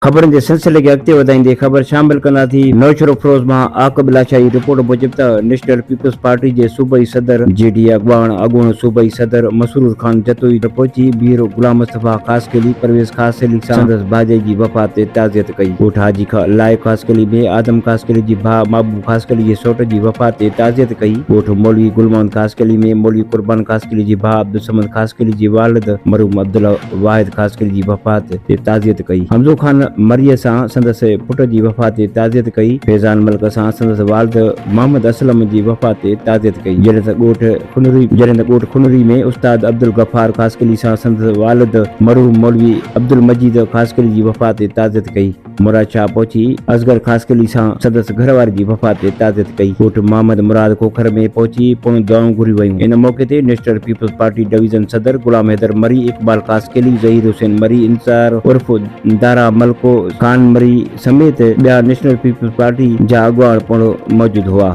خبرن جي سلسلي کي اڳتي وڌائيندي خبر شامل ڪنداسين نوشهروفيروز مان عاقب لاشاري رپورٽ موجب ته نيشنل پيپلز پارٽي جي صوبائي صدر جي ڊي اڳواڻ اڳوڻو صوبائي صدر مسرور خان جتوئي پهچي مير غلام مصطفيٰ خاصخيلي پرويز خاصخيلي سان سندس ڀاڄائي جي وفات تي تعزيت ڪئي. ڳوٺ حاجي لائق خاصخيلي ۾ آدم خاصخيلي جي ڀاء محبوب خاصخيلي جي سئوٽ جي وفات تي تعزيت ڪئي. ڳوٺ مولوي گل محمد خاصخيلي ۾ مولوي قربان خاصخيلي جي ڀاء عبدالصمد خاصخيلي جي والد مرحوم عبدالواحد خاصخيلي جي وفات تي تعزيت ڪئي. حمزو خان مريء سان سندس پٽ جي وفات تي تعزيت ڪئي. فيضان ملڪ سان سندس والد محمد اسلم جي وفات تي تعزيت ڪئي. جڏهن ته ڳوٺ کنري جڏهن ته ڳوٺ کنري ۾ استاد عبدالغفار خاصخيلي سان سندس والد مرحوم مولوي عبدالمجيد خاصخيلي جي وفات تي تعزيت ڪئي. مراد شاهه پهچي اصغر خاصخيلي سان سندس گهر واري جي وفات تي تعزيت ڪئي. ڳوٺ محمد مراد کوکر ۾ پهچي پڻ دعائون گهريون ويون. ان موقعي تي نيشنل پيپلز پارٽي ڊويزن صدر غلام حيدر مري، اقبال خاصخيلي، ظهير حسين مري، انصار عرف دارا ملڪو، خان مري سميت ٻيا نيشنل پيپلز پارٽي جا اڳواڻ پڻ موجود هئا.